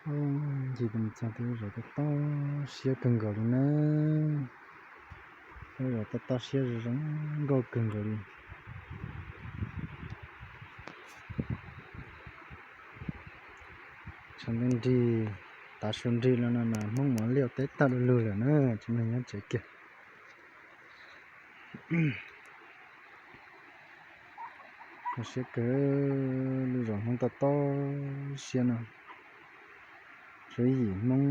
Ncig mus txog tej lub zos tob tob siab kawg nkaus li na. Lub zos tob tob siab zoo nkauj kawg nkaus li. Tshav ntuj nrig, tav su nrig los no mas Hmoob mus liaj teb tag du lug lawm na, tsis muaj neeg nyob tsev kiag. Kho siab kawg, lub zos Hmoob tob tob siab no, tswv yim Hmoob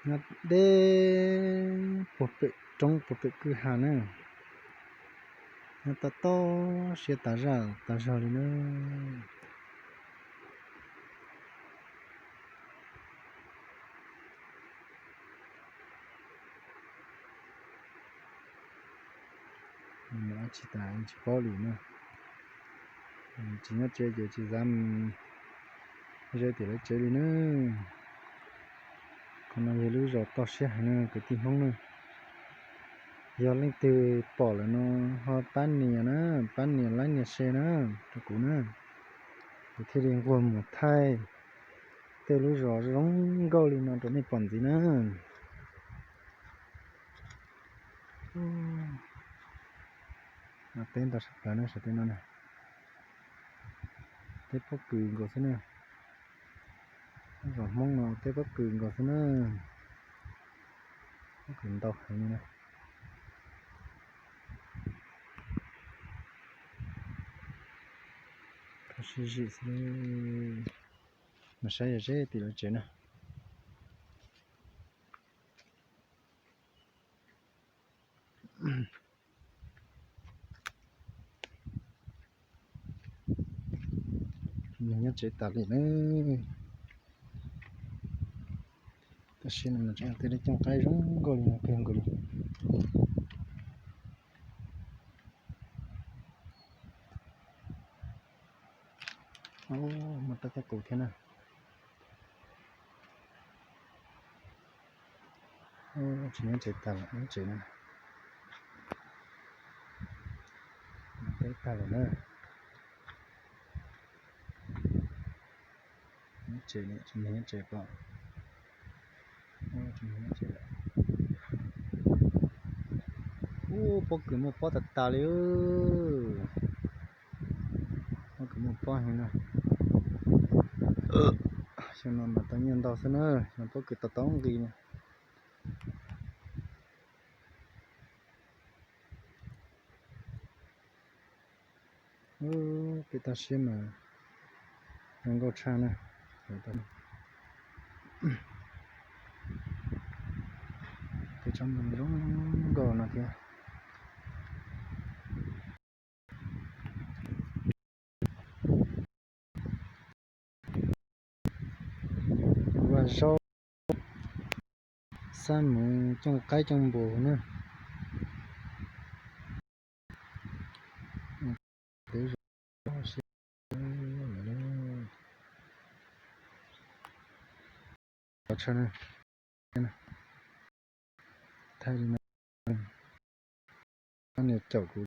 nyob deb puag pem roob puag pem kwj ha na, nyob tob tob siab tas zaj tas zog li na. Mus dab tsi tas tsis paub li na. Tsis nyob tsev ces tsis xav mus ze tim lawv tsev li na. Qhov no yog lub zos toj siab heev na kwv tij Hmoob na. Yog leej twg pom lawm no ho pab nias na, pab nias like nias share na rau kuv na, kuv thiaj li nquag mus thaij tej lub zos zoo nkauj li no rau nej pom ntxiv na. Teb ntau sawv daws na, sawv teb no na, teb pob kws nkaus xwb na. Zos Hmoob no teb pob kws nkaus xwb na, pob kws ntau heev li na. Kho siab zim xwb, mas saib yog zeb tim lawv tsev na. Nyob tsev tas li na. Tam sim no mas tseem tej lub cooj qaib zoo nkauj li no kawg nkaus li. Muaj tab tab kuv thiab na. Tsis nyob tsev tas lawm, nyob tsev na. Peb tag lawm na. Nyob tsev, tsis nyob tsev pom. Ub, pob kws muaj pob tas tas li. Pob kws muaj pob heev na. Xyoo no mas tau nyiaj ntau xwb na, xyoo no pob kws tau tau nqi na. Peb toj siab mas zoo nkauj tshaj na. Tej tsob ntoo zoo nkauj no thiab. Vaj zaub, xab mus cooj qaib cooj npua na. Thaij li no, nias caum kuv